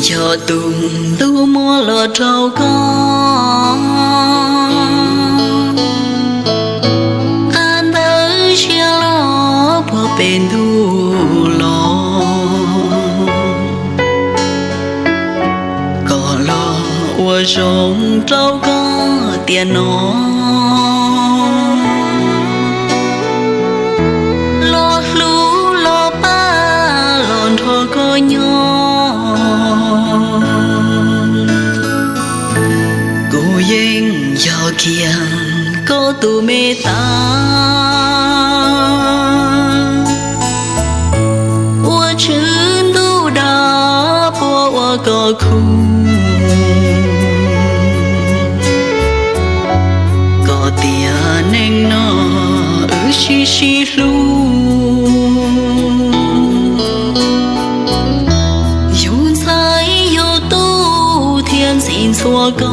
Yog tus ntuj muab los rau koj, qab ntawd siab los puag pem ntuj los, kom los ua zoo rau koj tiam no, los hlub los pab los nrog koj nyob. Kuv yeej yog kiag koj tus me tas, ua tswv ntuj dag puab ua koj khub. Koj tiam neej no wb sib sib hlub, yug ntxhais yug tub thiab ntxim ntxhua koj.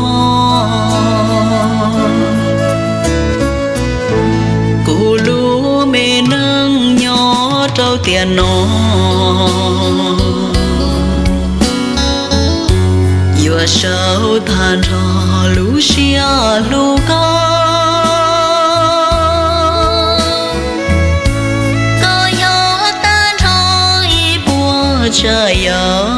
Kuv lub me neej nyob rau tiam no, yuav sau tag nrho lub siab hlub koj. Koj yog tag nrho ib puas tsav yam.